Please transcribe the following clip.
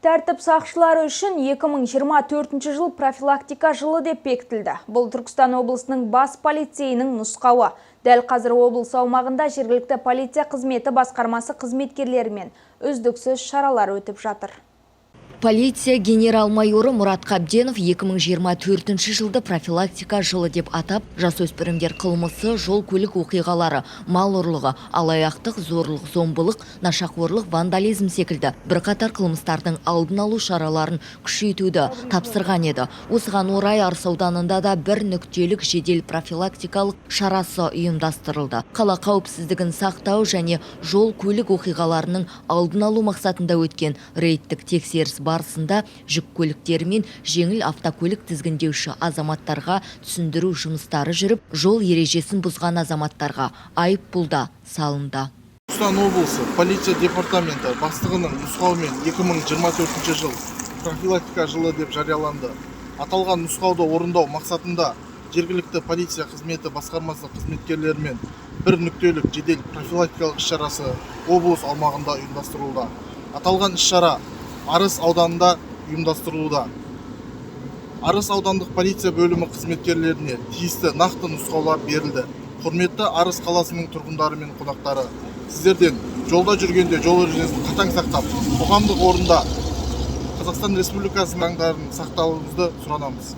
Тәртіп сақшылары үшін 2024 жыл профилактика жылы деп бекітілді. Бұл Түркістан облысының бас полицейінің нұсқауы. Дәл қазір облыс аумағында жергілікті полиция қызметі басқармасы қызметкерлерімен үздіксіз шаралар өтіп жатыр. Полиция генерал-майоры Мұрат Қабденов 2024 жылды профилактика жылы деп атап, жасөспірімдер қылмысы, жол көлік оқиғалары, мал ұрлығы, алаяқтық, зорлық, зомбылық, нашақорлық, вандализм секілді бірқатар қылмыстардың алдын алу шараларын күшейтуді тапсырған еді. Осыған орай Арыс ауданында да бір нүктелік жедел профилактикалық шарасы ұйымдастырылды. Қала қауіпсіздігін сақтау және жол көлік оқиғаларының алдын алу мақсатында өткен рейдтік тексеріс барысында жүк көліктері мен жеңіл автокөлік тізгіндеуші азаматтарға түсіндіру жұмыстары жүріп, жол ережесін бұзған азаматтарға айыппұл да салынды. Түркістан облысы полиция департаменті бастығының нұсқауымен 2024 жыл профилактика жылы деп жарияланды. Аталған нұсқауды орындау мақсатында жергілікті полиция қызметі басқармасы қызметкерлерімен бір нүктелік жедел профилактикалық іс-шарасы облыс аумағында ұйымдастырылуда. Аталған іс-шара Арыс ауданында ұйымдастырылуда. Арыс аудандық полиция бөлімі қызметкерлеріне тиісті нақты нұсқаулар берілді. Құрметті Арыс қаласының тұрғындары мен қонақтары, сіздерден жолда жүргенде жол ережесін қатаң сақтап, қоғамдық орында Қазақстан Республикасының заңдарын сақтауыңызды сұранамыз.